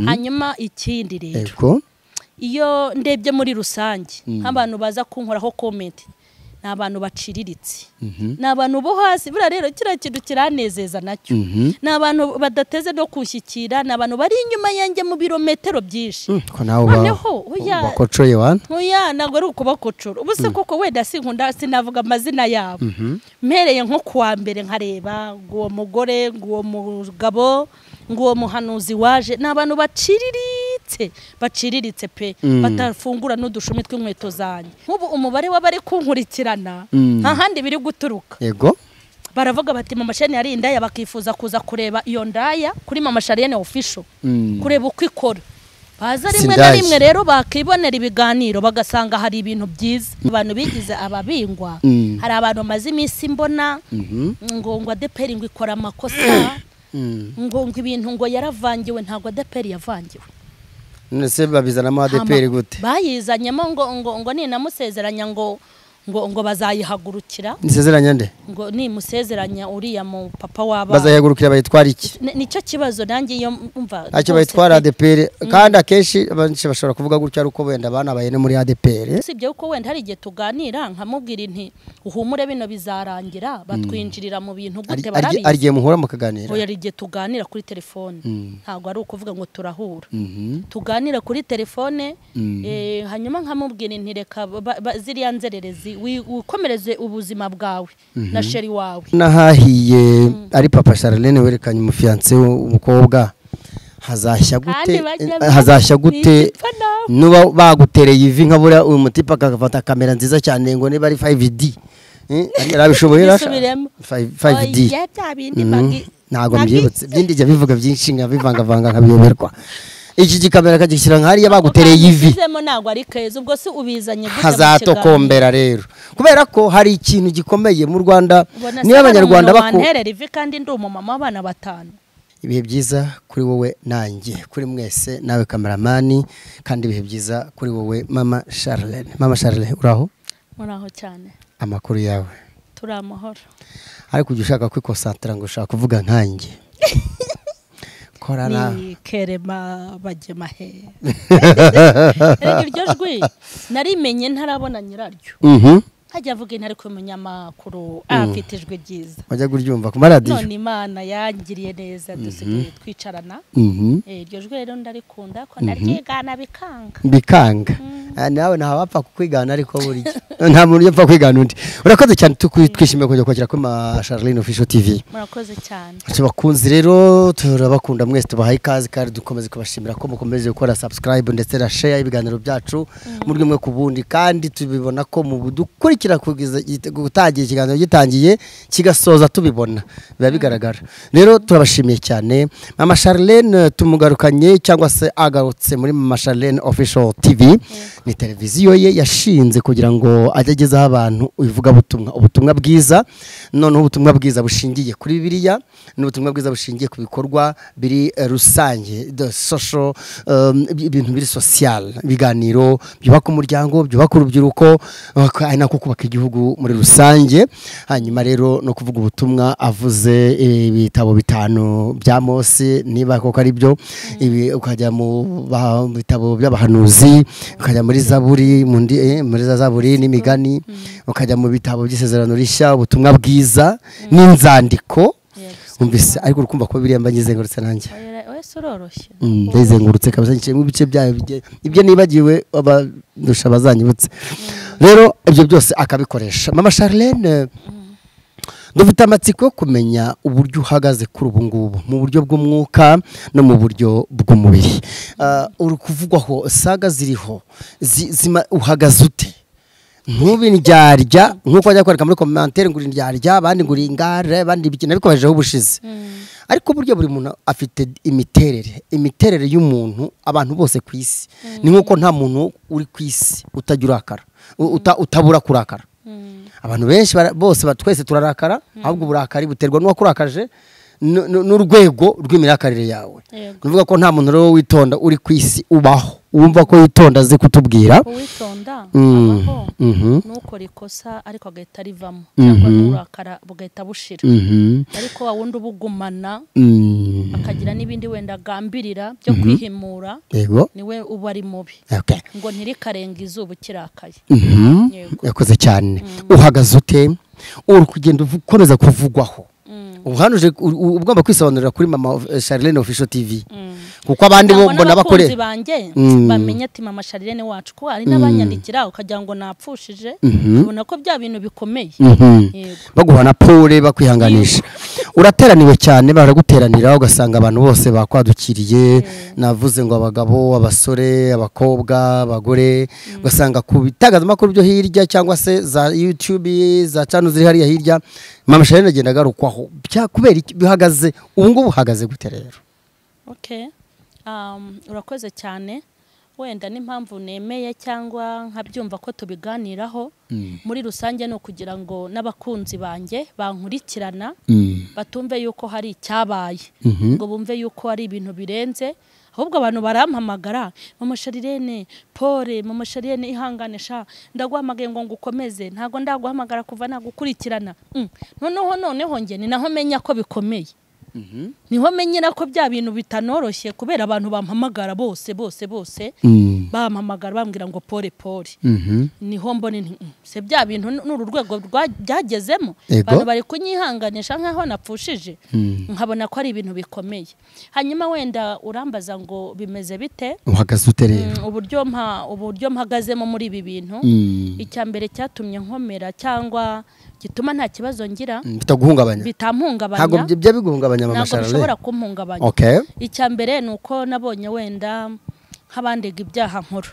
Hanyuma ikindi rero iyo ndebye muri rusange nk'abantu baza kunkoraho comment ni abantu baciriritse, ni abantu bo hasi. Buriya rero kiriya kintu kiranezeza nacyo, ni abantu badateze no kushyikira, ni abantu bari inyuma yanjye mu birometero byinshi. Noneho bakocoye wana oya, ntabwo ari ukubakocora. Ubu se koko wenda sinkunda sinavuga amazina yabo, mpereye nko kuwa mbere nkareba ngo uwo mugore, ngo uwo mugabo, ngo uwo muhanuzi waje, ni abantu baciriritse, baciriritse pe, batafungura n'udushumi tw'inkweto zanjye. Nk'ubu umubare w'abari kunkurikirana nta handi biri guturuka. Yego, baravuga bati Mama Charlene yari indaya, bakifuza kuza kureba iyo ndaya kuri Mama Charlene Official, kureba uko ikora. Baza rimwe na rimwe rero bakibonera ibiganiro bagasanga hari ibintu byiza. Abantu bigize ababingwa, hari abantu bamaze iminsi mbona ngo ADEPR ngo ikora amakosa, ngo ibintu ngo yaravangiwe. Ntabwo ADEPR yavangiwe. None babizanamo ADEPR gute? Bayizanyemo ngo ninamusezeranya ngo bazayihagurukira. Nisezeranya nde? Ngo nimusezeranya uriya mu papa w'abana. Bazayihagurukira bayitwara iki? Nicyo kibazo nanjye iyo umva. Ntacyo bayitwara ADEPR, kandi akenshi abenshi bashobora kuvuga gutya ari uko wenda banabaye no muri ADEPR. Usibye uko wenda hari igihe tuganira nkamubwira nti uhumure bino bizarangira, batwinjirira mu bintu gute barabizi. Ari igihe muhura mukaganira? Oya, ari igihe tuganira kuri telefone. Ntabwo ari ukuvuga ngo turahura. Tuganira kuri telefone, hanyuma nkamubwira nti reka ziriya nzererezi ukomereze ubuzima bwawe na sheri wawe. Nahahiye ari Papa Charlene werekanye umufiancé umukobwa, hazashya gute? Hazashya gute nuba bagutereye ivi nka buriya uyu mutipa akafata kamera nziza cyane ngo niba ari 5D arabishoboye rasha 5D ntago mbyibutse byindi jya bivuga byinshi nka bivangavanga nkabiyoberwa. Iki gikamera kagishyira nkariya bagutereye ivi ntabwo ari keza. Ubwo se ubizanye gute? Hazatokombera rero, kubera ko hari ikintu gikomeye mu Rwanda niba abanyarwanda bakunterera ivi kandi ndi umumama w'abana batanu. Ibihe byiza kuri wowe nanjye, kuri mwese nawe kameramani, kandi ibihe byiza kuri wowe Mama Charlene. Mama Charlene, uraho? Muraho cyane. Amakuru yawe? Turi amahoro. Ariko ujya ushaka kwikosantara ngo ushaka kuvuga nkanjye. Ni Kerema Bagemahe. Iryo jwi narimenye ntarabona nyiraryo. Hajya avuga intare ku munyamakuru afite ijwi ryiza. Wajya kuryumva ku maradiyo. None Imana yangiriye neza dusigaye twicarana. Iryo jwi rero ndarikunda ko ndaryigana bikanga. Bikanga. Nawe nta wapfa kukwigana ariko burya nta muntu upfa kwigana undi. Urakoze cyane, twishimiye kujya kwakira kuri Mama Charlene Official TV. Murakoze cyane. Tubakunzi rero turabakunda mwese, tubahaye ikaze kandi dukomeze kubashimira ko mukomeje gukora subscribe ndetse na share ibiganiro byacu muri rumwe ku bundi, kandi tubibona ko mu dukurikira kugeza gutangiye ikiganiro gitangiye kigasoza tubibona biba bigaragara. Rero turabashimiye cyane. Mama Charlene tumugarukanye cyangwa se agarutse muri Mama Charlene Official TV. Ni televiziyo ye yashinze kugira ngo ajye agezaho abantu ivugabutumwa, ubutumwa bwiza. Noneho ubutumwa bwiza bushingiye kuri Bibiliya n'ubutumwa bwiza bushingiye ku bikorwa biri rusange, the social, ibintu biri social, ibiganiro byubaka umuryango, byubaka urubyiruko, ari nako kubaka igihugu muri rusange. Hanyuma rero no kuvuga ubutumwa avuze ibitabo bitanu bya Mose niba koko ari byo, ibi ukajya mu bitabo by'abahanuzi, ukajya muri Zaburi, muri Zaburi n'imigani, ukajya mu bitabo by'isezerano rishya, ubutumwa bwiza n'inzandiko. Umvise ariko urukumva ko biriya mba nyizengurutse nanjye. Wese uroroshye. Ndizengurutse kabisa ngiye mu bice byayo ibyo nibagiwe abandusha bazanyibutse. Rero ibyo byose akabikoresha. Mama Charlene, dufite amatsiko yo kumenya uburyo uhagaze kuri ubu ngubu mu buryo bw'umwuka no mu buryo bw'umubiri. Uri kuvugwaho saga ziriho, uhagaze ute? Ntubi ndyarya nkuko bajya kwereka muri commentaire ngo ndyarya, abandi ngo ingare, abandi bikina bikomejeho ubushize. Ariko buryo buri muntu afite imiterere y'umuntu, abantu bose ku isi. Ni nkuko nta muntu uri ku isi utagira urakara, utabura kurakara. Abantu benshi bose twese turarakara, ahubwo uburakari buterwa n'uwakurakaje n'urwego rw'imirakarire yawe. Nuvuga ko nta muntu rero witonda uri ku isi ubaho. wumva ko yitonda azi kutubwira. Uwitonda abaho nukora ikosa ariko agahita rivamo cyangwa nurakara bugahita bushira, ariko wa wundi ubugumana akagira n'ibindi wenda agambirira byo kwihimura, niwe uba ari mubi. Ngo ntirikarenga izuba ukirakaye. Yakoze cyane. Uhagaze ute? Uri kugenda ukomeza kuvugwaho. Uhanuje ugomba kwisobanurira kuri Mama Charlene Official TV. Kuko abandi bo mbona bakore banjye bamenye ati Mama Charlene wacu, ko ari nabanyandikira ukagira ngo napfushije, ubona ko bya bintu bikomeye. Baguha na pole bakwihanganisha. Urateraniwe cyane, baraguteranira ugasanga abantu bose bakwadukiriye, navuze ngo abagabo, abasore, abakobwa, abagore, ugasanga ku bitangazamakuru byo hirya cyangwa se za YouTube za channel ziri hariya hirya, Mama Charlene agenda agarukwaho. Kubera bihagaze ubu ngubu uhagaze gute rero? Okay. Urakoze cyane. Wenda n'impamvu nemeye cyangwa nkabyumva ko tubiganiraho muri rusange no kugira ngo n'abakunzi banjye bankurikirana batumve yuko hari icyabaye, ngo bumve yuko ari ibintu birenze. Ahubwo abantu barampamagara, Mama Charlene pole, Mama Charlene ihangane sha, ndaguhamagaye ngo ngukomeze, ntago ndaguhamagara kuva nagukurikirana. Noneho nge ni naho menya ko bikomeye. Niho menyera ko bya bintu bitanoroshye, kubera abantu bampamagara bose bose bose bampamagara bambwira ngo pole pole. Niho mbone nti se bya bintu n'uru rwego byagezemo, abantu bari kunyihanganisha nkaho napfushije, nkabona ko ari ibintu bikomeye. Hanyuma wenda urambaza ngo bimeze bite, uhagaze ute rero? Uburyo mpagazemo muri ibi bintu, icya mbere cyatumye nkomera cyangwa gituma nta kibazo ngira, bitaguhungabanya, bitampungabanya, ntabwo bijya biguhungabanya Mama Charlene, ntabwo bishobora kumpungabanya. Icya mbere ni uko nabonye wenda nk'abandega ibyaha nkora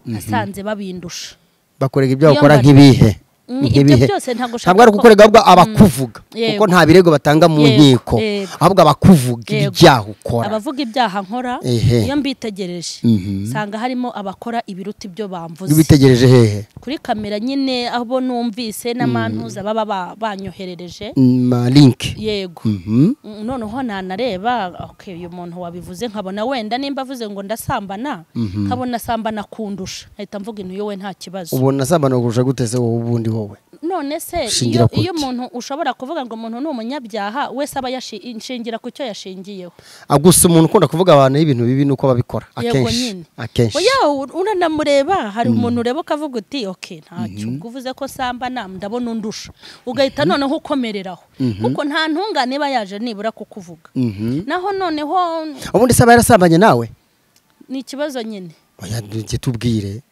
nasanze babindusha, bakorega ibyaha ukora nk'ibihe ibyo byose, ntabwo ari kukorega ahubwo abakuvuga, kuko nta birego batanga mu nkiko, ahubwo abakuvuga ibyaha ukora, abavuga ibyaha nkora iyo mbitegereje nsanga harimo abakora ibiruta ibyo bamvuze. Ubitegereje hehe? Kuri kamera nyine, aho numvise n'amantuza baba banyoherereje link. Yego. Noneho nanareba okay, uyu muntu wabivuze nkabona wenda nimba avuze ngo ndasambana, nkabona sambana kundusha, ahita mvuga intu yowe nta kibazo. Ubona sambana kurusha gute se wowe ubundi wowe? None se iyo umuntu ushobora kuvuga ngo umuntu ni umunyabyaha wese aba yashingira ku cyo yashingiyeho. Agusa umuntu ukunda kuvuga abantu ibintu bibi nuko babikora akenshi. Akenshi. Oya uranamureba, hari umuntu ureba ukavuga uti okay ntacyo uvuze ko samba ndabona undusha, ugahita noneho ukomereraho, kuko nta ntungane iba yaje nibura kukuvuga. Naho noneho ubundi saba yarasambanye nawe ni ikibazo nyine. Oya njye tubwire,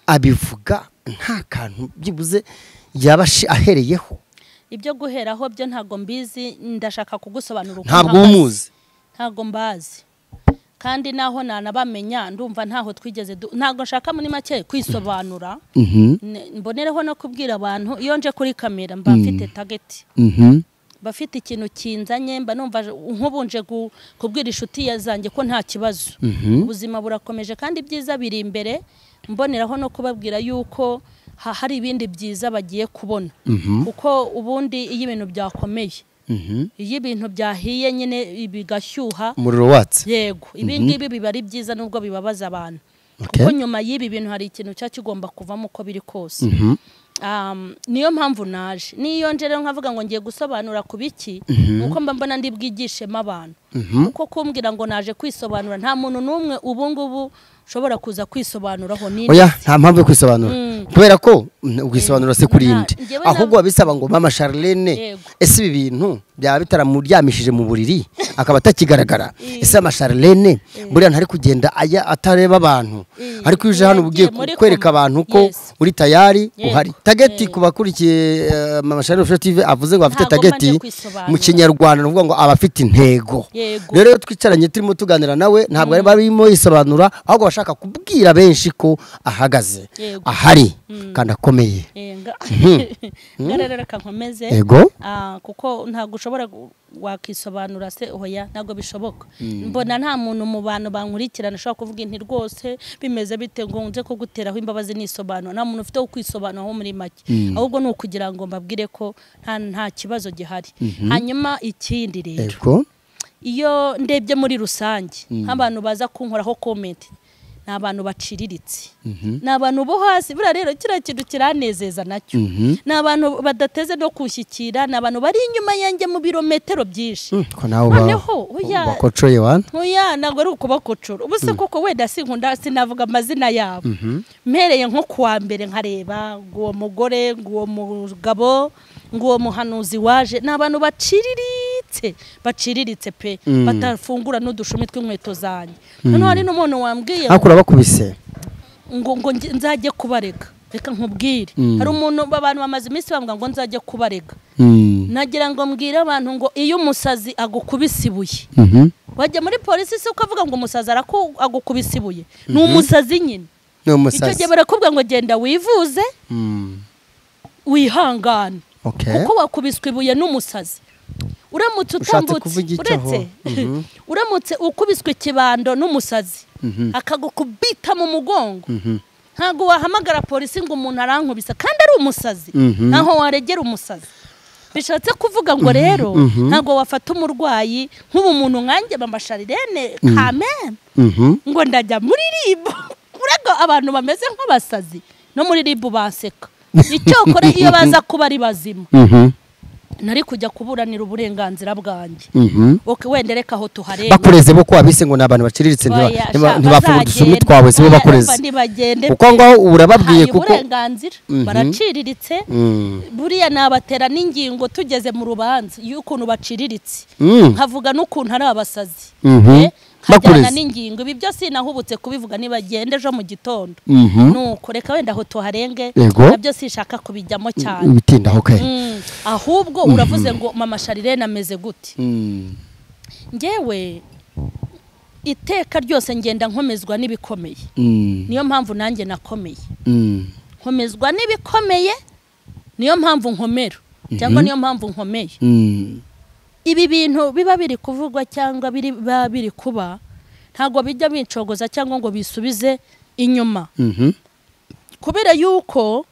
abivuga nta kantu byibuze yaba ahereyeho. Ibyo guheraho byo ntago mbizi, ndashaka kugusobanura uko ntabwo umuzi, ntago mbazi, kandi naho nanabamenya ndumva ntaho twigeze, ntago nshaka muri make kwisobanura. Mbonereho no kubwira abantu iyo nje kuri kamera mba mfite target, bafite ikintu kinzanye, mba numva nk'ubunje kubwira inshuti zanjye ko nta kibazo, ubuzima burakomeje kandi ibyiza biri imbere. Mboneraho no kubabwira yuko hari ibindi byiza bagiye kubona, kuko ubundi iyo ibintu byakomeye, iyo ibintu byahiye nyine bigashyuha, umuriro watse, yego, ibi ngibi biba ari byiza nubwo bibabaza abantu, kuko nyuma y'ibi bintu hari ikintu cya kigomba kuvamo uko biri kose. Niyo mpamvu naje, niyo nje rero nkavuga ngo ngiye gusobanura ku biki, nuko mba mbona ndi bwigishemo abantu, kuko kumbwira ngo naje kwisobanura nta muntu n'umwe ubu ngubu ushobora kuza kwisobanuraho nini. Oya nta mpamvu yo kwisobanura, kubera ko ugisobanura se kuri indi, ahubwo babisaba ngo Mama Charlene ese ibi bintu byaba bitaramuryamishije mu buriri akaba atakigaragara, ese Mama Charlene buriya ntari kugenda aya atareba abantu, ariko uje hano ugiye kwereka abantu ko uri tayari uhari. Tageti kubakurikiye Mama Charlene Official TV avuze ngo afite tageti mu Kinyarwanda, nuvuga ngo abafite intego. Rero twicaranye turimo tuganira nawe, ntabwo ari barimo yisobanura, ahubwo bashaka kubwira benshi ko ahagaze ahari kandi akomeye. Reka nkomeze, kuko ntabwo ushobora wakisobanura se, oya ntabwo bishoboka. Mbona nta muntu mu bantu bankurikirana ashobora kuvuga inti rwose bimeze bite ngo nze ko guteraho imbabazi nisobanura, nta muntu ufite wo kwisobanura muri make, ahubwo ni ukugira ngo mbabwire ko nta kibazo gihari. Hanyuma ikindi rero, iyo ndebye muri rusange nk'abantu baza kunkoraho comment, Ni abantu baciriritse, ni abantu bo hasi. Buriya rero kiriya kintu kiranezeza nacyo, ni abantu badateze no kushyikira, ni abantu bari inyuma yanjye mu birometero byinshi. Ko nawe Noneho, oya. Bakocoye wana. Oya, ntabwo ari ukubakocora. Ubu se koko wenda sinkunda, sinavuga amazina yabo, mpereye nko kuwa mbere nkareba ngo uwo mugore, ngo uwo mugabo, ngo uwo muhanuzi waje, ni abantu baciriritse, baciriritse pe, batafungura n'udushumi tw'inkweto zanjye. Noneho hari n'umuntu wambwiye Ariko urabakubise. ngo nzajye kubarega. Reka nkubwire, hari umuntu, abantu bamaze iminsi bambwira ngo nzajye kubarega. Nagira ngo mbwire abantu ngo iyo umusazi agukubise ibuye, wajya muri polisi se ukavuga ngo umusazi agukubise ibuye? Ni umusazi nyine. Ni Icyo umusazi. gihe barakubwira ngo genda wivuze, wihangane, kuko wakubiswe ibuye n'umusazi. Uramutse Ushatse utambutse kuvuga iki aho? Uretse uramutse ukubiswe ikibando n'umusazi, akagukubita mu mugongo, ntabwo wahamagara polisi ngo umuntu arankubise kandi ari umusazi. Ntaho waregera umusazi. Bishatse kuvuga ngo rero ntabwo wafata umurwayi nk'ubu, muntu nkanjye Mama Charlene kameme, ngo ndajya muri RIB kurega abantu bameze nk'abasazi. No muri RIB baseka. Icyokora iyo baza kuba ari bazima, nari kujya kuburanira uburenganzira bwanjye. Okay, wenda reka aho tuhareba. Bakureze bo ko wabise ngo ni abantu baciriritse, Oya, sha, ntibafunga udushumi bazagende. twawe, sibo Oya, bakureze? umva, ntibagende. Kuko ngaho urababwiye Haye kuko uburenganzira, baraciriritse. Buriya nabatera n'ingingo tugeze mu rubanza y'ukuntu baciriritse, nkavuga n'ukuntu ari abasazi. Nkajyana Bakureze. n'ingingo. Ibi byose sinahubutse kubivuga, nibagende ejo mu gitondo. Nuko reka wenda aho tuharenge. Nabyo sinshaka kubijyamo cyane. Ibitinda, okay. Ahubwo uravuze ngo Mama Charlene ameze gute? Ngewe iteka ryose ngenda nkomezwa n'ibikomeye. Niyo mpamvu nanjye nakomeye. Nkomezwa n'ibikomeye, niyo mpamvu nkomera, cyangwa niyo mpamvu nkomeye. Ibi bintu biba biri kuvugwa cyangwa biba biri kuba, ntabwo bijya bincogoza cyangwa ngo bisubize inyuma, kubera yuko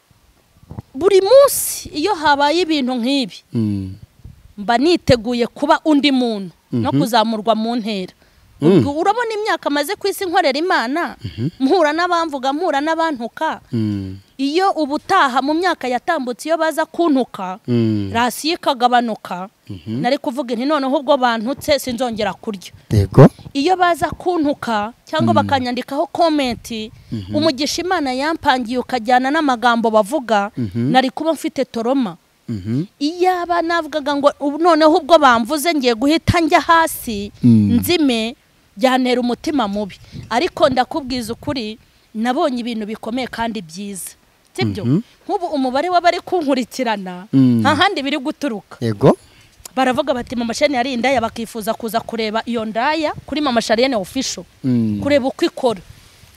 buri munsi iyo habaye ibintu nk'ibi, mba niteguye kuba undi muntu no kuzamurwa mu ntera. Ubwo urabona imyaka maze ku isi nkorera Imana, mpura n'abamvuga, mpura n'abantuka. Iyo ubutaha mu myaka yatambutse iyo baza kuntuka, ration ikagabanuka, nari kuvuga nti noneho ubwo bantutse sinzongera kurya. Iyo baza kuntuka cyangwa bakanyandikaho comment, umugisha Imana yampangiye ukajyana n'amagambo bavuga, nari kuba mfite trauma. Iyaba navugaga ngo ubu noneho ubwo bamvuze ngiye guhita njya hasi, nzime, byantera umutima mubi. Ariko ndakubwiza ukuri, nabonye ibintu bikomeye kandi byiza, sibyo? Nk'ubu umubare w'abari kunkurikirana, nta handi biri guturuka. Baravuga bati Mama Charlene yari indaya, bakifuza kuza kureba iyo ndaya kuri Mama Charlene Official, kureba uko ikora.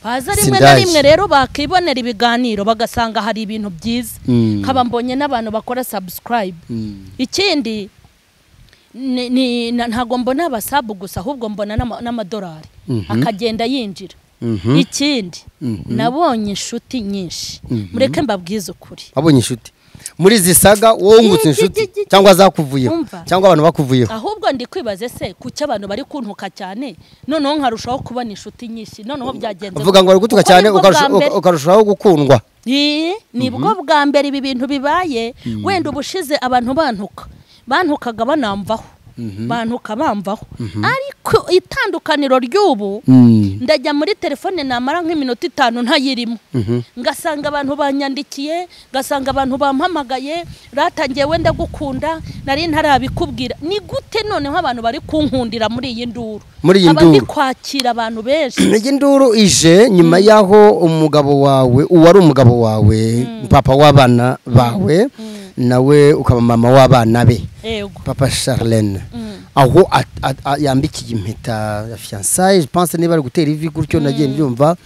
Baza rimwe na Sindaye. rimwe rero bakibonera ibiganiro, bagasanga hari ibintu byiza, nkaba mbonye n'abantu bakora subscribe. Ikindi ntabwo mbona aba sub gusa, ahubwo mbona n'amadolari akagenda yinjira. Ikindi, nabonye inshuti nyinshi. Mureke mbabwize ukuri. Wabonye inshuti muri izi saga? Wowe wungutse inshuti cyangwa zakuvuyeho? Umva. Cyangwa abantu bakuvuyeho? Ahubwo ndi kwibaze se kuki abantu bari kuntuka cyane, noneho nkarushaho kubona inshuti nyinshi? Noneho byagenze Uvuga ngo bari gutuka Kuko cyane, nibwo bwa mbere. ukarushaho gukundwa. Ii, nibwo bwa mbere ibi bintu bibaye. Wenda ubushize abantu bantuka, bantukaga banamvaho, bantuka bamvaho, ariko itandukaniro ry'ubu, ndajya muri telefone namara nk'iminota 5 ntayirimo, ngasanga abantu banyandikiye, ngasanga abantu bampamagaye, ratangiye wenda gukunda nari ntarabikubwira. Ni gute noneho abantu bari kunkundira muri iyi nduru? Muri iyi Aba ndi nduru. kwakira abantu benshi. Iyi nduru ije nyuma y'aho umugabo wawe, uwari umugabo wawe, papa w'abana bawe, nawe ukaba mama w'abana be, Papa Charlene, aho yambikiye impeta ya fiançailles, je pense niba ari gutera ivi gutyo nagiye mbyumva,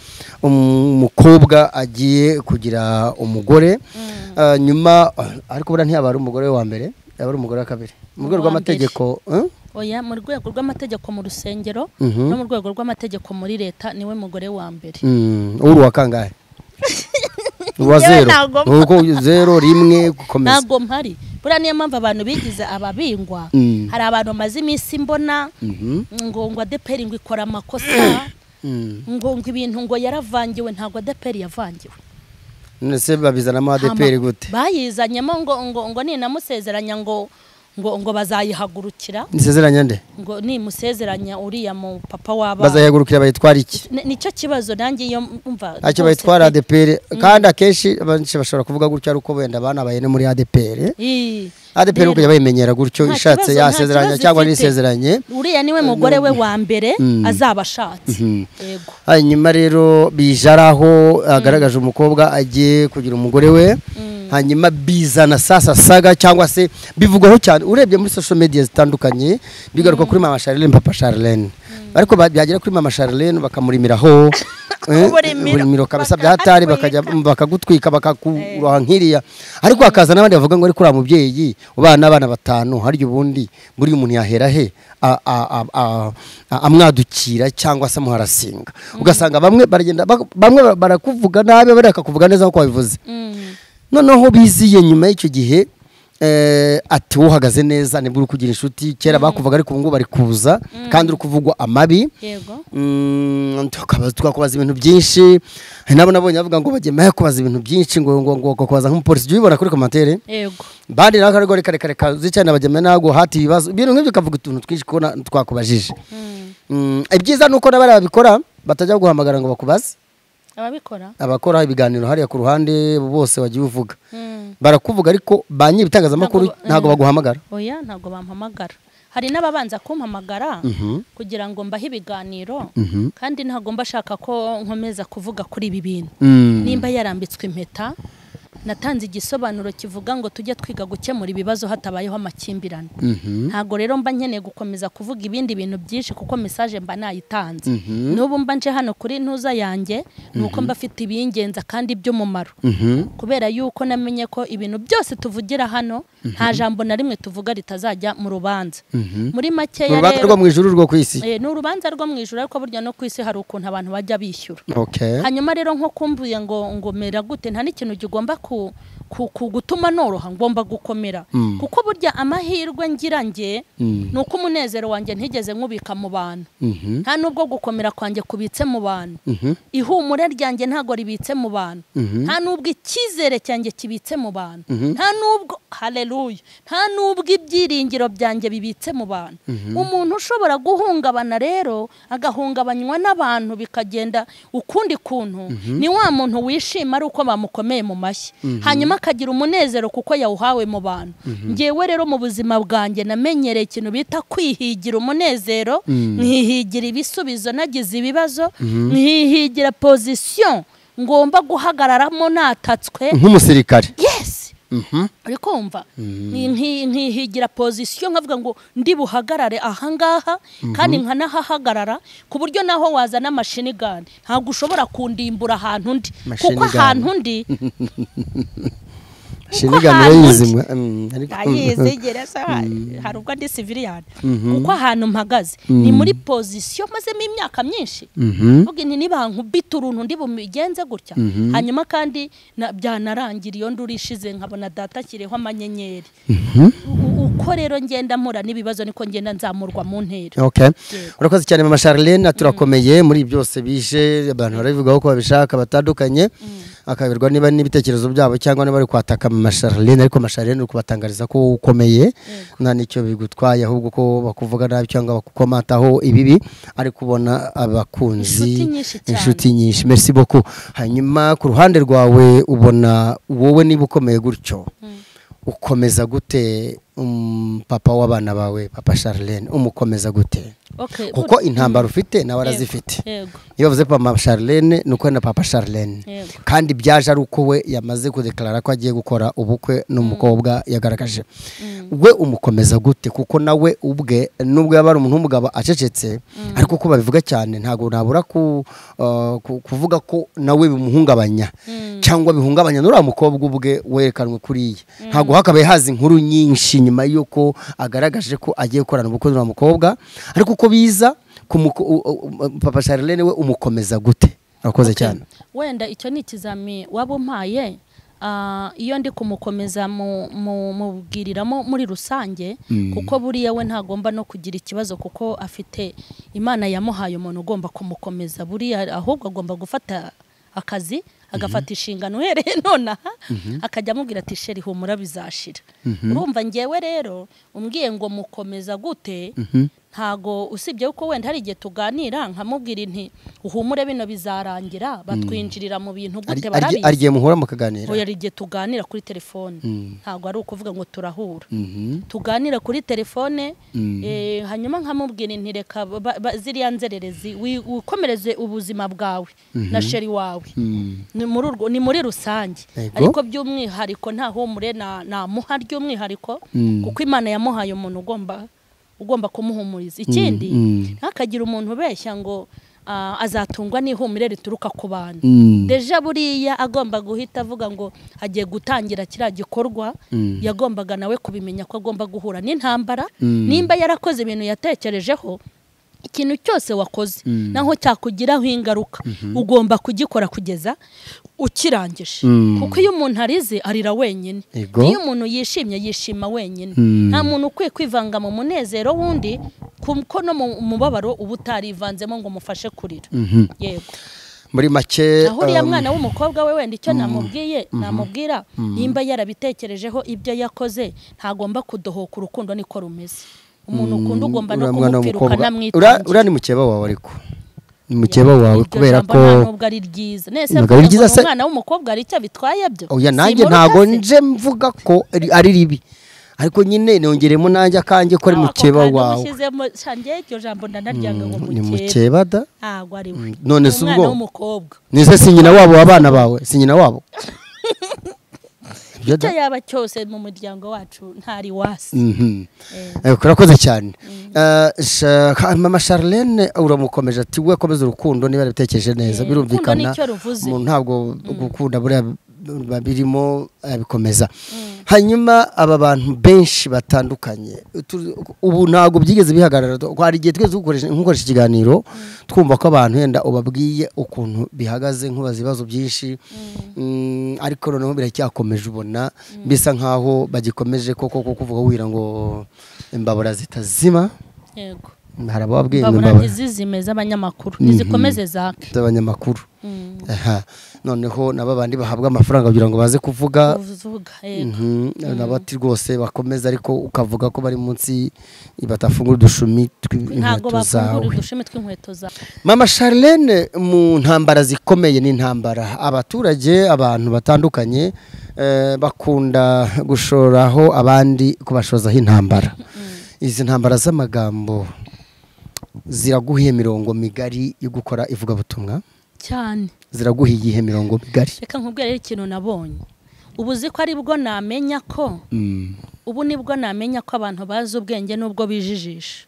umukobwa agiye kugira umugore. Nyuma ariko buriya ntiyaba ari umugore we wa mbere, yaba ari umugore wa kabiri mu rwego Uwa mbere. rw'amategeko, eh? Oya, mu rwego rw'amategeko mu rusengero no mu rwego rw'amategeko muri leta, niwe mugore wa mbere. Uri uwa kangahe? Uwa Njyewe zero? ntago. Nuko zero, rimwe, gukomeza. Ntabwo mpari. Buriya niyo mpamvu abantu bigize ababingwa. Hari abantu bamaze iminsi mbona ngo ADEPR ngo ikora amakosa. Ngo ibintu ngo yaravangiwe, ntabwo ADEPR yavangiwe. Nese babizanamo ADEPR gute? Bayizanyemo ngo ninamusezeranya ngo bazayihagurukira. Nisezeranya nde? Ngo nimusezeranya uriya mu papa waba. Bazayihagurukira bayitwara iki? Nicyo kibazo nanjye iyo umva. Ntacyo bayitwara ADEPR, kandi akenshi abanshi bashobora kuvuga gutyo ari uko wenda banabaye no muri ADEPR. ADEPR uko yabayimenyera gutyo ishatse yasezeranya cyangwa nisezeranye. Uriya niwe mugore we wa mbere azaba ashatse. Yego. Hanyuma rero bijaraho agaragaje umukobwa agiye kugira umugore we. Hanyuma bizana sasa saga cyangwa se bivugwaho cyane urebye muri social media zitandukanye bigaruka kuri mama Charlene, papa Charlene. Ariko byagera kuri mama Charlene bakamurimiraho uburimiro kabisa byatari, bakajya bakagutwika bakakuroha nkiriya. Ariko hakaza n'abandi bavuga ngo ari kuri mubyeyi ubana abana batanu, hari ubundi buri umuntu yahera he amwadukira cyangwa se amuharasinga. Ugasanga bamwe baragenda, bamwe barakuvuga nabi, abandi bakakuvuga neza uko babivuze. Noneho biziye nyuma y'icyo gihe ati uhagaze neza nibwo uri kugira inshuti. Kera bakuvuga ariko ubu bari kuza kandi uri kuvugwa amabi. Yego. Twakubaza ibintu byinshi. Nabo nabonye bavuga ngo bagiye kubaza ibintu byinshi ngo kubaza nk'umupolisi. Jya ubibona kuri commentaire. Yego. Bandi nawe ariko reka reka zicana bageme nago hati ibibazo ibintu nk'ibyo kavuga utuntu twinshi ko twakubajije. Ibyiza nuko nabari babikora batajya guhamagara ngo bakubaze. Ababikora abakora ibiganiro hariya ku ruhande bose bagiye uvuga barakuvuga, ariko ba nyiri ibitangazamakuru ntago baguhamagara. Oya, ntago bampamagara. Hari n'ababanza kumpamagara kugira ngo mbahe ibiganiro, kandi ntago mbashaka ko nkomeza kuvuga kuri ibi bintu. Nimba yarambitswe impeta, natanze igisobanuro kivuga ngo tujye twiga gukemura ibibazo hatabayeho amakimbirane. Ntago rero mba nkeneye gukomeza kuvuga ibindi bintu byinshi kuko message mba nayitanze. N'ubu mba nje hano kuri ntuza yanjye nuko mba afite ibingenza kandi by'umumaro. Kubera yuko namenye ko ibintu byose tuvugira hano nta jambo na rimwe tuvuga ritazajya mu rubanza. Muri make ya rero rwo mu ijuru rwo kwisi. Ni urubanza rwo mu ijuru, ariko burya no kwisi hari ukuntu abantu bajya bishyura. Hanyuma rero nko kumbuye ngo mera gute, nta n'ikintu gigomba ku gutuma noroha, ngomba gukomera. Kuko burya amahirwe ngira nge nuko umunezero wanjye ntigeze nkubika mu bantu. Nta nubwo gukomera kwanjye kubitse mu bantu. Ihumure ryanjye ntago ribitse mu bantu. Nta nubwo icyizere cyanjye kibitse mu bantu. Nta nubwo haleluya, nta nubwo ibyiringiro byanjye bibitse mu bantu. Umuntu ushobora guhungabana rero agahungabanywa n'abantu bikagenda ukundi kuntu, ni wa muntu wishima ari uko bamukomeye mu mashyi. Hanyuma akagira umunezero kuko yawuhawe mu bantu. Ngewe rero mu buzima bwanjye namenyereye ikintu bita kwihigira umunezero, nkihigira ibisubizo nagize ibibazo, nkihigira position ngomba guhagararamo natatswe nk'umusirikare. Yes. Ariko umva nkihigira position nkavuga ngo ndi buhagarare ahangaha kandi nkanahahagarara ku buryo naho wazana machine gun ntabwo ushobora kundimbura ahantu ndi, kuko ahantu ndi machine gun yizimwe ayizigera hari ubwo ndi civilian, kuko ahantu mpagaze ni muri position mazemo imyaka myinshi. Vuga nti nibankubita uruntu ndi bumigenze gutya. Hanyuma kandi byanarangira iyo ndurishize nkabona data kireho amanyenyeri. Uko rero ngenda mpura n'ibibazo niko ngenda nzamurwa mu ntera. Okay. Urakoze cyane mama Charlene, turakomeye muri byose bije abantu barabivugaho ko babishaka batandukanye. Akaberwa niba n'ibitekerezo byabo cyangwa niba bari kwataka mama Charlene, ariko mama Charlene uri kubatangariza ko ukomeye nta nicyo bigutwaye, ahubwo ko bakuvuga nabi cyangwa bakukomataho ibibi, ari kubona abakunzi inshuti nyinshi. Merci beaucoup. Hanyuma ku ruhande rwawe ubona wowe niba ukomeye gutyo ukomeza gute papa w'abana bawe, papa Charlene, umukomeza gute? Kuko intambara ufite nawe arazifite. Iyo bavuze papa Charlene nuko na papa Charlene, kandi byaje ari uko we yamaze kudeklara ko agiye gukora ubukwe n'umukobwa yagaragaje. We umukomeza gute? Kuko nawe ubwe nubwo yaba ari umuntu w'umugabo acecetse, ariko ko babivuga cyane ntago nabura kuvuga ko nawe bimuhungabanya cyangwa bihungabanya n'uriya mukobwa ubwe werekanwe kuriye. Ntago hakabaye hazi inkuru nyinshi nyuma yuko agaragaje ko agiye gukorana ubukwe n'uriya mukobwa, ariko uko biza papa Charlene we umukomeza gute? Urakoze cyane. Wenda icyo ni ikizami waba umpaye, Iyo ndi kumukomeza mubwiriramo muri rusange, kuko buriya we ntagomba no kugira ikibazo kuko afite Imana yamuhaye umuntu ugomba kumukomeza. Buriya ahubwo agomba gufata akazi, agafata inshingano uhereye nonaha, akajya amubwira ati sheri humura bizashira. Urumva ngewe rero umbwiye ngo mukomeza gute, ntago usibye uko wenda hari igihe tuganira nkamubwira nti uhumure bino bizarangira, batwinjirira mu bintu gute barabizi. Ari igihe muhura mukaganira? Oya, ari igihe tuganira kuri telefone, ntago ari ukuvuga ngo turahura. Tuganira kuri telefone, hanyuma nkamubwira nti reka ziriya nzererezi wikomereze ubuzima bwawe na sheri wawe. Ni muri rusange, ariko by'umwihariko nta humure na muha ry'umwihariko, kuko Imana yamuhaye umuntu ugomba kumuhumuriza. Ikindi ntakagira umuntu ubeshya ngo azatungwa n'ihumure rituruka ku bantu. Deja buriya agomba guhita avuga ngo agiye gutangira kiriya gikorwa, yagombaga nawe kubimenya ko agomba guhura n'intambara. Nimba yarakoze ibintu yatekerejeho, ikintu cyose wakoze naho cyakugiraho ingaruka, ugomba kugikora kugeza ukirangije. Kuko iyo umuntu arize arira wenyine, iyo umuntu yishimye yishima wenyine. Nta muntu ukwiye kwivanga mu munezero wundi, kuko no mu mubabaro uba utarivanzemo ngo mufashe kurira. Yego. Muri make aho uriya mwana w'umukobwa we wenda icyo namubwiye, namubwira nimba yarabitekerejeho ibyo yakoze, ntagomba kudohoka. Urukundo niko rumeze, umuntu ukunda ugomba no kumupfira ukanamwitangira. Uriya ni mukeba wawe, ariko ni mukeba wawe kubera ko nubwo ari ryiza. Nese umwana w'umukobwa ari icyo bitwaye byo? Oya, nanjye ntago nje mvuga ko ari ribi, ariko nyine nongeremo nanjye akanjye ko ari mukeba wawe. Ushyizemo shange iryo jambo ndanaryanga ngo mukeba. Ni mukeba da? Ntago ari we. None se ubwo nise si nyina wabo abana bawe, si nyina wabo? Icyo yaba cyose mu muryango wacu ntari wasi. Urakoze cyane. Mama Charlene uramukomeje ati we komeza urukundo niba yarabitekereje neza, birumvikana umuntu ntabwo gukunda buriya birimo abikomeza. Hanyuma aba bantu benshi batandukanye ubu ntabwo byigeze bihagarara. Hari igihe twese nkoresha ikiganiro twumva ko abantu yenda ubabwiye ukuntu bihagaze, nkubaza ibibazo byinshi, ariko noneho biracyakomeje, ubona bisa nkaho bagikomeje koko kuvuga wira ngo imbabura zitazima. Yego, hari ababwiye ngo imbabura ntizizime z'abanyamakuru, nizikomeze zake z'abanyamakuru. Aha, noneho naba bandi bahabwa amafaranga kugira ngo baze kuvuga, nabati rwose bakomeza, ariko ukavuga ko bari munsi batafungura udushumi tw'inkweto zawe. Mama Charlene, mu ntambara zikomeye n'intambara abaturage, abantu batandukanye bakunda gushoraho abandi kubashozaho intambara. Izi ntambara z'amagambo ziraguhiye mirongo migari yo gukora ivugabutumwa cyane? Ziraguhiye iyihe mirongo migari? Reka nkubwire rero ikintu nabonye. Ubu uzi ko aribwo namenya ko ubu nibwo namenya ko abantu bazi ubwenge nubwo bijijisha.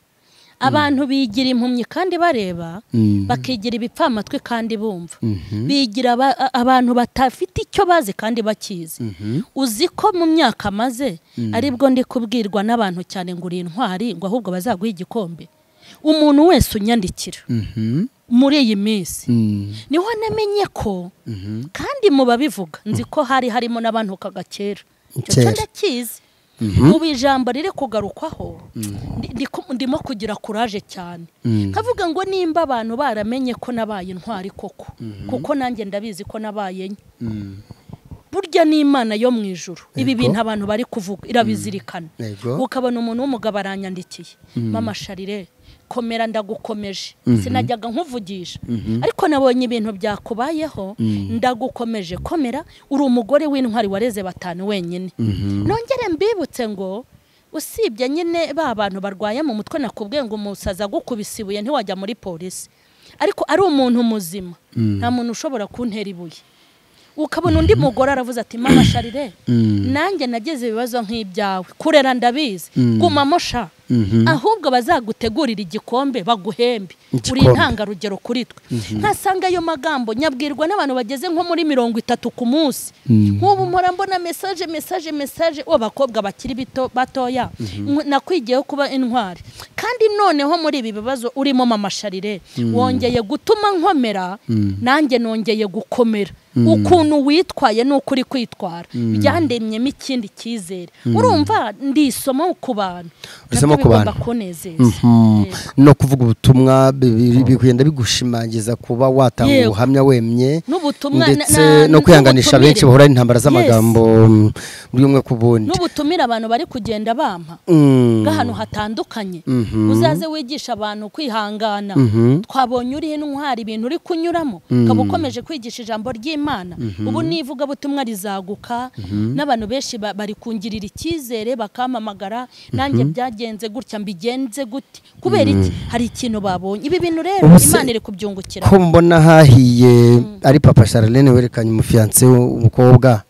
Abantu bigira impumyi kandi bareba, bakigira ibipfamatwi kandi bumva, bigira abantu batafite icyo bazi kandi bakizi. Uzi ko mu myaka maze aribwo ndi kubwirwa n'abantu cyane ngo uri intwari, ngo ahubwo bazaguha igikombe. Umuntu wese unyandikira muri iyi minsi niho namenye ko, kandi mu babivuga nzi ko hari harimo n'abantu kagakera, icyo ndakizi. Ubu ijambo riri kugarukwaho ndimo kugira courage cyane, nkavuga ngo nimba abantu baramenye ko nabaye intwari koko, kuko nanjye ndabizi ko nabaye nke. Burya n'Imana yo mu ijuru ibi bintu abantu bari kuvuga irabizirikana. Ukabona umuntu w'umugabo aranyandikiye, Mama Charlene komera ndagukomeje, sinajyaga nkuvugisha, ariko nabonye ibintu byakubayeho, ndagukomeje, komera, uri umugore w'intwari wareze batanu wenyine. Nongere mbibutse ngo usibye nyine ba bantu barwaye mu mutwe nakubwiye ngo umusaza agukubise ibuye ntiwajya muri polisi, ariko ari umuntu muzima nta muntu ushobora kuntera ibuye. Ukabona undi mugore aravuze ati Mama Charlene nanjye nageze ibibazo nk'ibyawe, kurera ndabizi, gumamo sha, ahubwo bazagutegurira igikombe baguhembe, uri intangarugero kuri twe. Nkasanga ayo magambo nyabwirwa n'abantu bageze nko muri 30 ku munsi. Nk'ubu mpora mbona message message message w'abakobwa bakiri bito batoya, nakwigiyeho kuba intwari. Kandi noneho muri ibi bibazo urimo Mama Charlene wongeye gutuma nkomera, nanjye nongeye gukomera. Ukuntu witwaye nuko uri kwitwara byandemyemo ikindi cyizere. Urumva ndisomo ku bantu, isomo ku bantu kunezeza. No kuvuga ubutumwa bigenda bigushimangiza kuba watanga ubuhamya wemye, ndetse no kwihanganisha benshi bahura n'intambara z'amagambo muri umwe ku bundi. N'ubutumira abantu bari kugenda bampa gahantu hatandukanye, uzaze wigisha abantu kwihangana. Twabonye uri intwari ibintu uri kunyuramo, ukaba ukomeje kwigisha ijambo ry'Imana. Ubu nivuga butumwa rizaguka, n'abantu benshi bari kungirira icyizere bakamamagara, nanjye byagenze gutya mbigenze gute, kubera iki hari ikintu babonye. Ibi bintu rero Imana iri kubyungukira. Ko mbona hahiye ari Papa Charlene werekanye umufiancé umukobwa,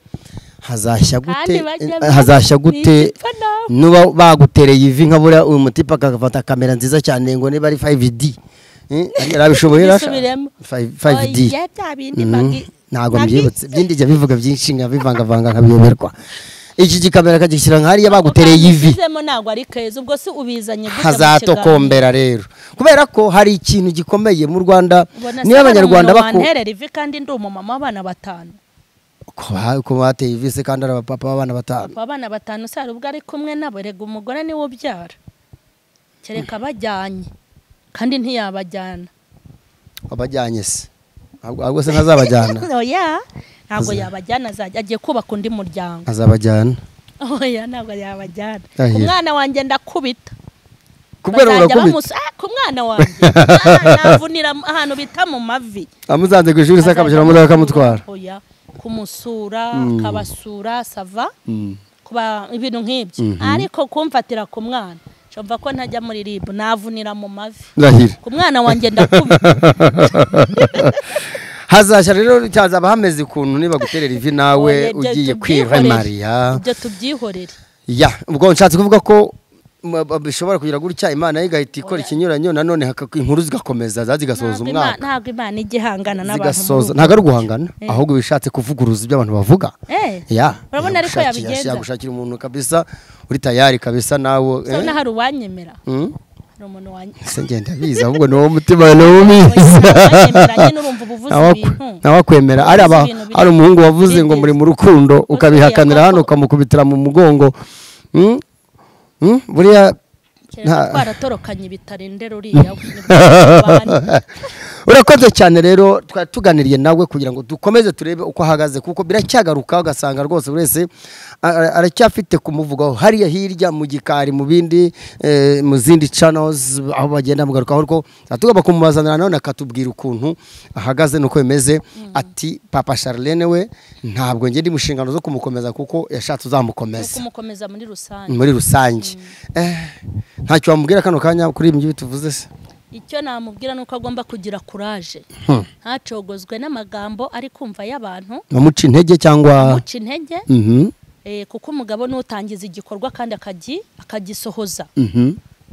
hazashya gute? Hazashya gute nuba bagutereye ivi nka buriya uyu mutipa akafata kamera nziza cyane ngo niba ari 5D arabishoboye 5D ntabwo mbyibutse byindi jya bivuga byinshi nka bivangavanga nkabiyoberwa. Iki gikamera kagishyira nka hariya bagutereye ivi ntabwo ari keza, ubwo se ubizanye gute? Hazatokombera rero, kubera ko hari ikintu gikomeye mu Rwanda. Niba abanyarwanda bakunterera ivi kandi ndi umumama w'abana batanu, ko bateye ivi se kandi ari abapapa b'abana batanu, papa abana batanu se hari ubwo ari kumwe nabo? Rega umugore niwe ubyara, kereka bajyanye, kandi ntiyabajyana. Abajyanye se ahubwo se ntazabajyana? Oya, ntabwo yabajyana, azajya agiye kubaka undi muryango. Azabajyana? Oya, ntabwo yabajyana. Umwana wanjye ndakubita. Kubera urakubita? Ku mwana wanjye navunira ahantu bita mu mavi. Amuzanze ku ishuri se akamushyira mu modoka akamutwara? Oya, kumusura akabasura sava kuba ibintu nk'ibyo, ariko kumfatira ku mwana mva ko ntajya muri ribu, navunira mu mavi. Ku mwana wanjye ndakubita. Hazashya rero cyazaba hameze ukuntu niba guterera ivi nawe ugiye kwiremariya. Ibyo tubyihorere. Ya, ubwo nshatse kuvuga ko bishobora kugira gutya Imana igahita ikora ikinyuranyo, nanone inkuru zigakomeza zigasoza umwaka. Ntabwo Imana igihangana n'abantu. Ntabwo ari guhangana, ahubwo bishatse kuvuguruza ibyo abantu bavuga. Ya, urabona ariko yabigenza. Yagushakira umuntu kabisa uri tayari kabisa nawe. So hari uwanyemera. Hari umuntu wanyemera. Se ngenda biza ahubwo ni wo mutima ni wo ubizi. Nawe akwemera. Ari umuhungu wavuze ngo muri mu rukundo ukabihakanira hano ukamukubitira mu mugongo. Buriya twaratorokanye bitarendera uriya. Urakoze cyane rero, twari tuganiriye nawe kugira ngo dukomeze turebe uko ahagaze, kuko biracyagaruka ugasanga rwose buri wese aracyafite kumuvugaho hariya hirya mu gikari, mu bindi mu zindi channels aho bagenda mugarukaho, ariko tugomba kumubazanira none akatubwira ukuntu ahagaze nuko bimeze. Ati Papa Charlene we ntabwo nge ndi mushingano zo kumukomeza kuko yashatse uzamukomeza, kumukomeza muri rusange, muri rusange. Ntacyo wamubwira kano kanya kuri ibi tuvuze se? Icyo namubwira nuko agomba kugira courage, ntacogozwe n'amagambo ari kumva y'abantu bamuca intege cyangwa bamuca intege. Kuko umugabo n'utangiza igikorwa kandi akagisohoza.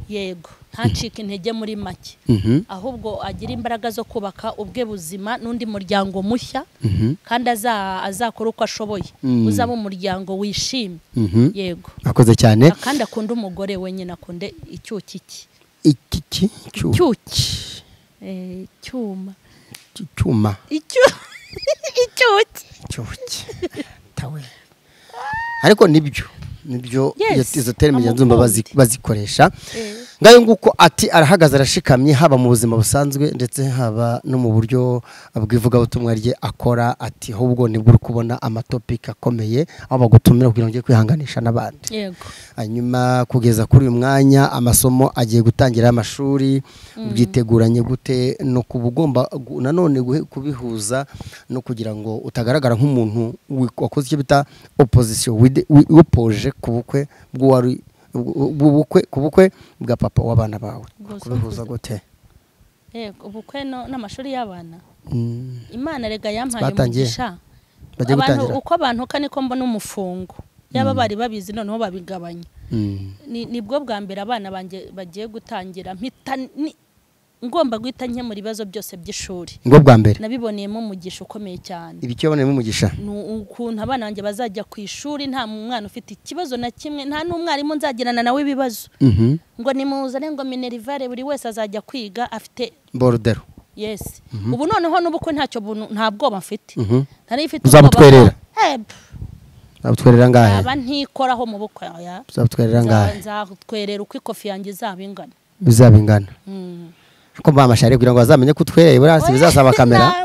Yego, ntacike intege muri make, ahubwo agira imbaraga zo kubaka ubwe buzima n'undi muryango mushya, kandi azakora uko ashoboye uzaba umuryango wishimye. Yego, akoze cyane, kandi akunda umugore we nyine, akunde icyuki cye. Iki cyuki cyuma cyuma icyuki cyuki tawe. Ariko nibyo izo terme nzumva bazikoresha. Ngayo nguko ati arahagaze arashikamye, haba mu buzima busanzwe ndetse haba no mu buryo bw'ivuga butumwa rye akora. Ati ahubwo nibwo uri kubona amatopic akomeye aho bagutumira kugira ngo ugiye kwihanganisha n'abandi. Yego. Hanyuma kugeza kuri uyu mwanya amasomo agiye gutangira amashuri, ubyiteguranye gute no kubugomba nanone kubihuza no kugira ngo utagaragara nk'umuntu wakoze icyo bita opposition, wipoje ku bukwe bw'uwari bubukwe ku bukwe bwa papa w'abana bawe, kubihuza gute? Yego, ubukwe n'amashuri y'abana. Imana rega yampaye umugisha. Abantu uko abantu kaniko mbona umufungo yaba bari babizi noneho babigabanya. Nibwo bwa mbere abana banjye bagiye gutangira mpita ngomba guhita nkemura ibibazo byose by'ishuri. Ngo bwa mbere nabiboneyemo umugisha ukomeye cyane. Ibiki waboneyemo umugisha? Ni ukuntu abana banjye bazajya ku ishuri nta mwana ufite ikibazo na kimwe, nta n'umwarimu nzagirana nawe ibibazo. Ngo nimuzane ngo minerivare, buri wese azajya kwiga afite borudero. Yes. Ubu noneho n'ubukwe ntacyo nta bwoba mfite. Nari mfite uzabutwerera. Uzabutwerera ngahe? Aba ntikoraho mu bukwe oya. Uzabutwerera ngahe? Nzatwerera uko ikofi yanjye izaba ingana. Bizaba ingana. Ko mama Charlene kugira ngo bazamenye ko utwereye burasi bizasaba kamera.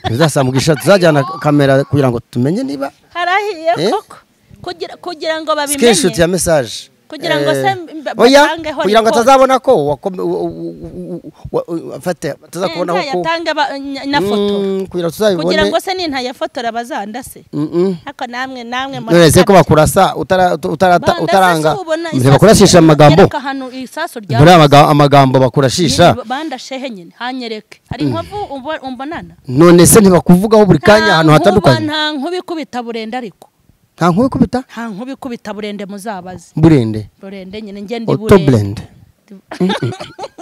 Bizasaba mugisha tuzajyana kamera kugira ngo tumenye niba harahiye koko. Kugira ngo babimenye. Screenshot ya message. Kugira ngo se batangeho kugira ngo atazabona ko afate atazakubona ko yatange na foto kugira tuzabibone kugira ngo se nintayafotora bazandase hako namwe none se ko bakurasa utaranga bakurashisha amagambo muri amagambo bakurashisha bandashehe nyine hanyereke hari inkovu umbonana none se ntibakuvugaho buri kanya ahantu hatandukanye nta nkubikubita burenda ariko nta nkubikubita nta nkubikubita burende muzabaze burende burende nyine nge ndi burende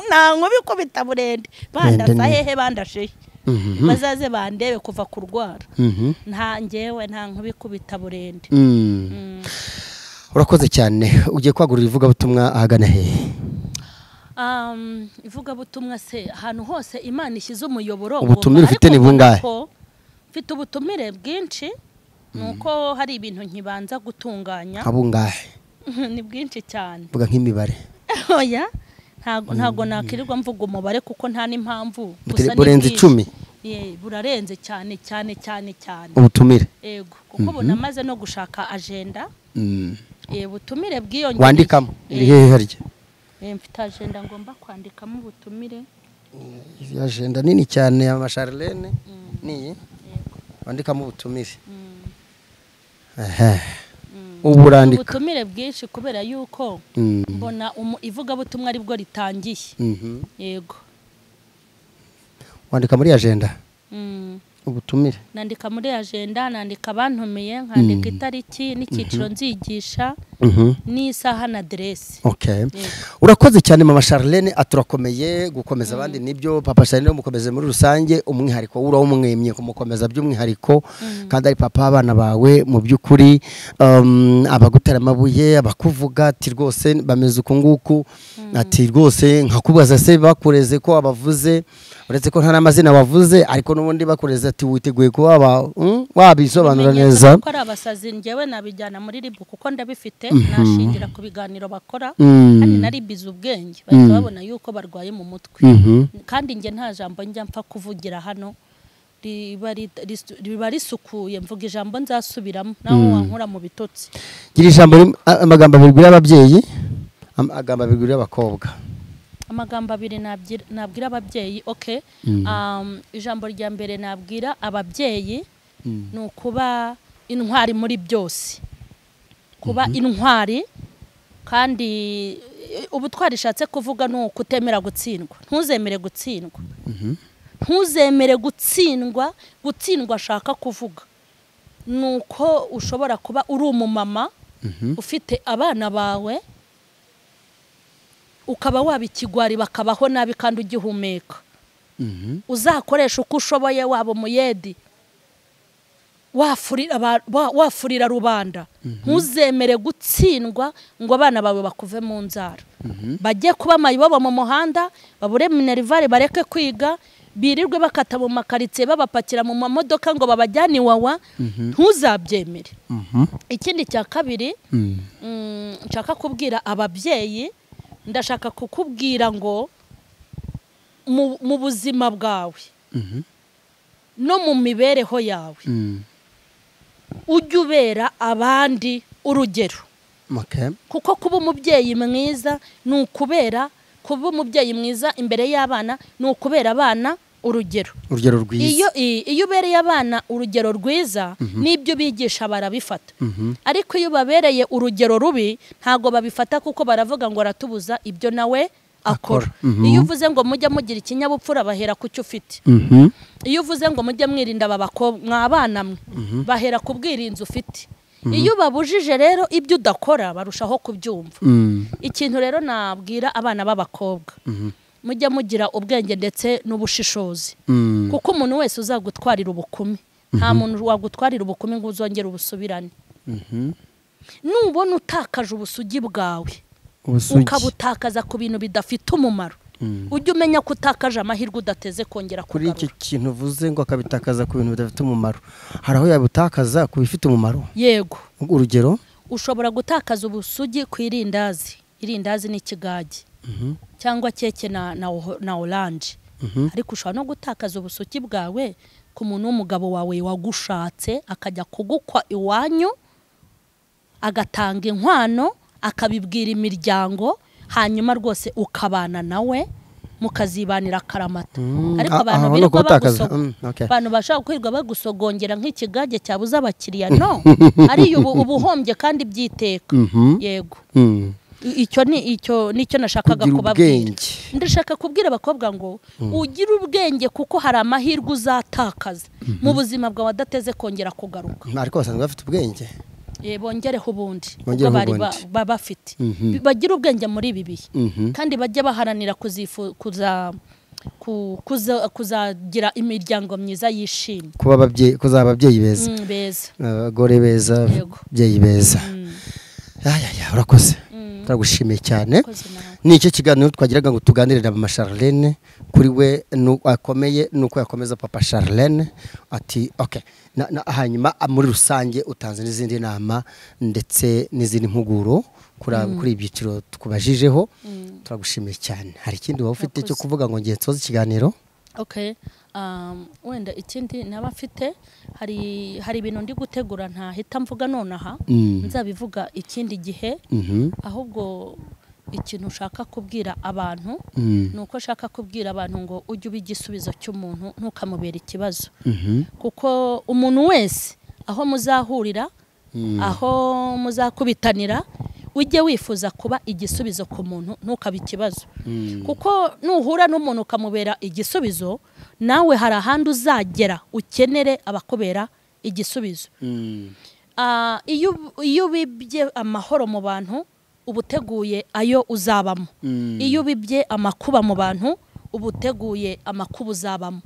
nta nkubikubita burende bandasa hehe bandashehe bazaze bandebe kuva kurwara nta ngewe nta nkubikubita burende. Urakoze cyane. Ugiye kwagurira ivugabutumwa ahagana hehe? Ivugabutumwa se ahantu hose Imana ishyize umuyoboro. Ubutumire ufite ni bungahe? Mfite ubutumire bwinshi nuko hari ibintu nkibanza gutunganya. Habungahe? Ni bwinshi cyane. Vuga nk'imibare. Oya, ntago nakirirwa mvuga umubare kuko nta n'impamvu. Gusa ni burenze 10. Ye, burarenze cyane cyane cyane cyane. Ubutumire. Yego, kuko bunamaze no gushaka agenda. Ubutumire bwiyongereye. Wandikamo iri hehe harya? Mfite agenda ngomba kwandikamo ubutumire. Iyi agenda nini cyane ya Mama Charlene niyi. Wandikamo ubutumire. Uburandika ubutumire bwinshi kubera yuko mbona ivugabutumwa ari bwo ritangiye. Yego. Wandika muri agenda? Ubutumire. Nandika muri agenda, nandika abantumiye, nkandika itariki n'icyiciro nzigisha n'isaha na adresse. Okay. Urakoze cyane Mama Charlene, aturakomeye gukomeza abandi nibyo Papa Charlene mukomeze muri rusange umwihariko ura umwemye kumukomeza by'umwihariko kandi ari papa abana bawe mu by'ukuri abagutera amabuye abakuvuga ati rwose bameze uku nguku ati rwose nkakubaza se bakureze ko abavuze uretse ko nta n'amazina wavuze ariko n'ubundi bakureze ati witeguye kuba wabisobanura neza ko ari abasazi ngewe nabijyana muri RIB kuko ndabifite nashingira ku biganiro bakora kandi nari bize ubwenge bahita babona yuko barwaye mu mutwe kandi nge nta jambo njya mpfa kuvugira hano riba risukuye mvuga ijambo nzasubiramo naho wankura mu bitotsi. Gira ijambo amagambo abiri y'ababyeyi amagambo abiri y'abakobwa. Amagambo abiri nabwira ababyeyi. Okay. Ijambo rya mbere nabwira ababyeyi ni ukuba intwari muri byose. Kuba intwari kandi ubutwari ishatse kuvuga ni ukutemera gutsindwa. Ntuzemere gutsindwa. Ntuzemere gutsindwa, gutsindwa ashaka kuvuga nuko ushobora kuba uri umumama ufite abana bawe ukaba wabikigwari bakabaho nabi kandi ugihumeka. Uzakoresha uko ushoboye waba umuyedi wafurira rubanda. Ntuzemere gutsindwa ngo abana bawe bakuve mu nzara. Bajye kuba mayibobo mu muhanda, babure minerivare bareke kwiga, birirwe bakata mu makaritsiye babapakira mu mamodoka ngo babajyane iwawa. Ntuzabyemere. Ikindi cya kabiri nshaka kubwira ababyeyi, ndashaka kukubwira ngo mu buzima bwawe no mu mibereho yawe ujye ubera abandi urugero. Kuko kuba umubyeyi mwiza ni ukubera, kuba umubyeyi mwiza imbere y'abana ni ukubera abana urugero. Urugero rwiza. Iyo ubereye abana urugero rwiza n'ibyo bigisha barabifata. Ariko iyo babereye urugero rubi ntago babifata kuko baravuga ngo aratubuza ibyo nawe akora. Iyo uvuze ngo mujye mugira ikinyabupfura bahera ku cyo ufite. Iyo uvuze ngo mujye mwirinda abakobwa mwabana mwe bahera ku bwirinzi ufite. Iyo babujije rero ibyo udakora barushaho kubyumva. Ikintu rero nabwira abana b'abakobwa, mujye mugira ubwenge ndetse n'ubushishozi. Kuko umuntu wese uzagutwarira ubukumi, nta muntu wagutwarira ubukumi ngo uzongere ubusubirane. Nubona utakaje ubusugi bwawe ukabutakaza ku bintu bidafite umumaro, Ujye umenya ko utakaje amahirwe udateze kongera Kuri kugarura. Iki kintu uvuze ngo akabitakaza ku bintu bidafite umumaro, hari aho yabutakaza ku bifite umumaro? Yego. Urugero, ushobora gutakaza ubusugi ku irindazi. Irindazi ni ikigage cyangwa keke na oranje. Ariko ushobora no gutakaza ubusugi bwawe ku muntu w'umugabo wawe wagushatse akajya kugukwa iwanyu, agatanga inkwano, akabibwira imiryango, hanyuma rwose ukabana nawe mukazibanira akaramata. Ariko abantu birirwa abantu bashaka kwirwa bagusogongera nk'ikigage cyabuze abakiriya, no ari ubuhombye kandi byiteka. Yego. Icyo ni icyo nicyo nashakaga kubabwira. Ndashaka kubwira abakobwa ngo ugire ubwenge, kuko hari amahirwe uzatakaza mu buzima bwawe adateze kongera kugaruka. Ariko basanzwe bafite ubwenge. Bongereho ubundi ubwo bari bafite, bagira ubwenge muri ibi bihe, kandi bajye baharanira kuzagira imiryango myiza yishimye, kuba ababyeyi, kuzaba ababyeyi beza, abagore beza, ababyeyi beza. Urakoze, turagushimiye cyane. Ni icyo kiganiro twagiraga ngo tuganire na Mama Charlene, kuri we akomeye nuko yakomeza Papa Charlene ati okay. Hanyuma muri rusange utanze n'izindi nama ndetse n'izindi mpuguro kuri ibyiciro tukubajijeho. Turagushimiye cyane. Hari ikindi waba ufite cyo kuvuga ngo ngiye nsoze ikiganiro? Okay. Wenda ikindi naba mfite, hari ibintu ndi gutegura ntahita mvuga nonaha, nzabivuga ikindi gihe. Ahubwo ikintu ushaka kubwira abantu nuko ushaka kubwira abantu ngo ujye uba igisubizo cy'umuntu, ntukamubera ikibazo. Kuko umuntu wese aho muzahurira, aho muzakubitanira, ujye wifuza kuba igisubizo ku muntu, ntukabe ikibazo. Kuko nuhura n'umuntu ukamubera igisubizo, nawe hari ahandi uzagera ukenere abakubera igisubizo. Iyo ubibye amahoro mu bantu, ubuteguye ayo uzabamo. Iyo ubibye amakuba mu bantu, ubuteguye amakuba uzabamo.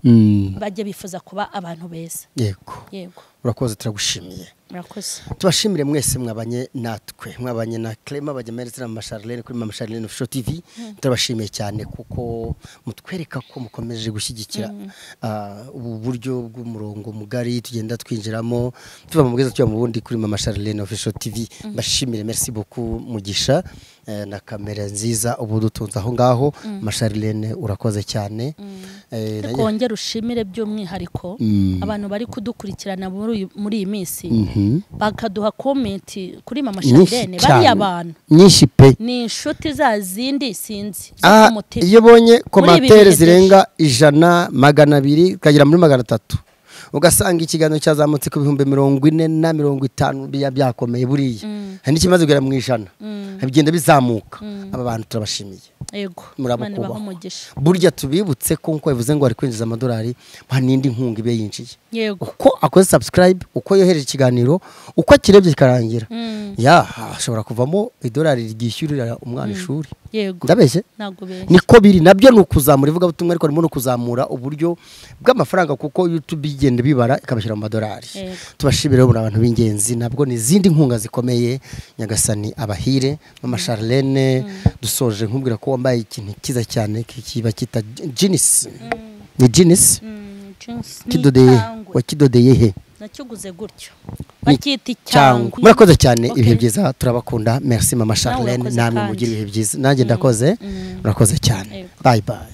Bajye bifuza kuba abantu beza. Yego. Yego. Urakoze, turagushimiye. Murakoze. Tubashimire mwese mwabanye natwe, mwabanye na Clement Bagemere na Mama Charlene kuri Mama Charlene Official TV. Turabashimiye cyane kuko mutwereka ko mukomeje gushyigikira ubu buryo bw'umurongo mugari tugenda twinjiramo tuva mu bwiza tujya mu bundi kuri Mama Charlene Official TV. Bashimire, merci beaucoup Mugisha na kamera nziza ubu dutunze aho ngaho. Mama Charlene urakoze cyane. Kongera ushimire by'umwihariko abantu bari kudukurikirana muri iyi minsi, bakaduha comment kuri Mama Charlene. Bari abantu nyinshi pe, ni inshuti za zindi sinzi zo kumutima. Iyo bonye commentaire zirenga 100, 200 kagera muri 300, ugasanga ikiganiro cyazamutse ku 40,000 na 50,000 byakomeye buriya. Hari n'ikimaze kugera mu 100, bigenda bizamuka. Aba bantu turabashimiye. Yego, burya tubibutse ko nkuko bivuze ngo ari kwinjiza amadolari, nta n'indi nkunga ibe yinjiye. Yego. Uko akoze subscribe, uko yohereje ikiganiro, uko akirebye kikarangira, ya ashobora kuvamo idolari ryishyurira umwana ishuri. Yego. Ndabeshye? Ntabwo beshye. Niko biri, nabyo ni ukuzamura ivugabutumwa, ariko harimo no kuzamura uburyo bw'amafaranga, kuko YouTube igenda bibara ikabashyira mu madolari. Tubashimire rero abantu b'ingenzi, nabwo ni izindi nkunga zikomeye. Nyagasani abahire. Mama Charlene, dusoje nkubwira ko wambaye ikintu cyiza cyane kiba kita jeans. Ni jeans? Kidodeye, wakidodeye he? Nakiguze gutyo. Bakita icyangwe. Murakoze cyane, ibihe byiza, turabakunda. Merci Mama Charlene, namwe mugira ibihe byiza. Nanjye ndakoze. Murakoze cyane. Bye bye.